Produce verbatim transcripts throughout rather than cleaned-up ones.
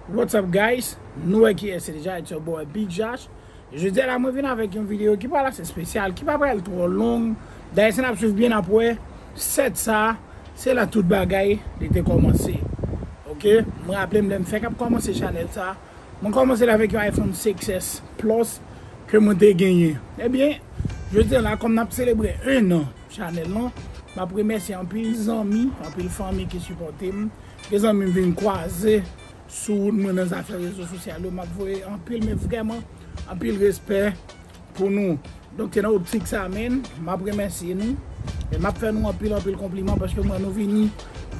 What's up, guys? Nou wè kiyès se deja, it's your boy Big Josh. Jodi a la, mwen vin avèk yon videyo ki pral ase espesyal, ki pa pral twò long. Dayè, si n ap swiv byen, n ap wè sèt sa, se la tout bagay li te kòmanse. Oke? Mwen raple m lè m fèk ap kòmanse chanèl sa, mwen kòmanse l avèk yon iPhone six S Plus ke mwen te genyen. Ebyen, jodi a la, kòm n ap selebre en an chanèl lan, m ap remèsye anpil zanmi, anpil fanmi ki sipòte m. Gen zanmi m vin kwaze sou wout mwen nan zafè rezo sosyal yo, m ap voye anpil, men vrèman anpil respè pou nou. Donk, se nan optik sa, menn, m ap remèsye nou. E m ap fè nou anpil, anpil konpliman paske m wè nou vini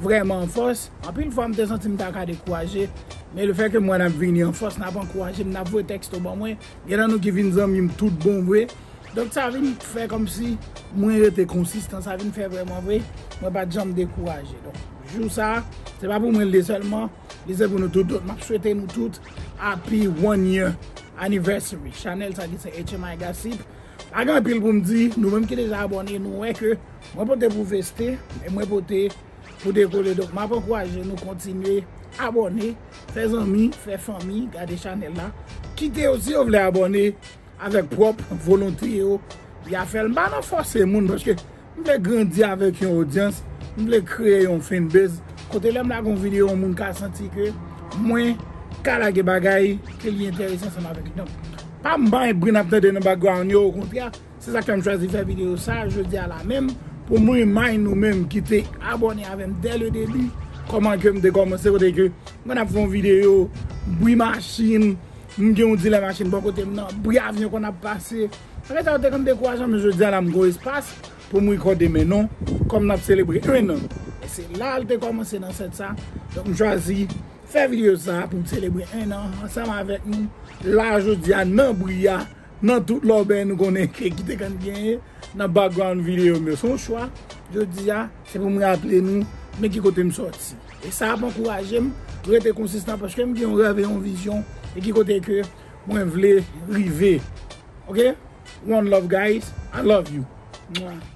vrèman an fòs. Anpil fwa, m te santi m ta ka dekouraje. Men lefètke m wè n ap vini an fòs, n ap ankouraje m, n ap voye tèksto ban mwen. Gen nan nou ki vin zanmi m tout bon vre. Donk, sa vin fè kòmsi mwen rete konsistan. Sa vin fè vrèman vre, mwen pa t janm dekouraje. Donk, jou sa, se pa pou mwen l ye sèlman. Li se pou nou tout. Donk, m ap swete nou tout happy one year anniversary. Chanèl sa ki se H M I Gossip. Pa gen anpil pou m di, nou menm ki deja abòne, nou wè ke mwen pote pou veste, e mwen pote pou dekole. Donk, m ap ankouraje nou kontinye abòne, fè zanmi, fè fanmi, gade chanèl la. Kite yo si yo vle abòne avèk pwòp volonte yo. Y a fè l. M pa nan fòse moun, paske m vle grandi avèk yon odyans, m vle kreye yon fanbase. Kote lè m lage yon videyo, yon moun ka santi ke mwen ka lage bagay ke li enterese ansanm avèk li. Donk, pa m pa gen bri n ap tande nan background yo, okontrè, se sa k fè m chwazi fè videyo sa jodi a la menm, pou m remind nou menm ki te abòne avè m dès le début, kòman ke m te kòmanse, kote ke mwen ap fè yon videyo, bri machin, m gen yon dilè machin bò kote m nan, bri avyon konn ap pase. Bagay sa yo te konn dekourajan, men jodi a la m gon espas pou m rekòde, men non, kòm n ap selebre en an. E se la l te kòmanse nan sèt sa. Donk, m chwazi fè videyo sa pou m selebre en an ansanm avèk nou. La, jodi a, nan bri a, nan tout lòbèy nou konnen ke ki te konn genyen nan background videyo m yo. Se yon chwa, jodi a, se pou m raple nou, men ki kote m sòti. E sa ap ankouraje m rete konsistan paske m gen yon rèv e yon vizyon e ki kote ke mwen vle rive. Oke? One love, guys. I love you. Mwah.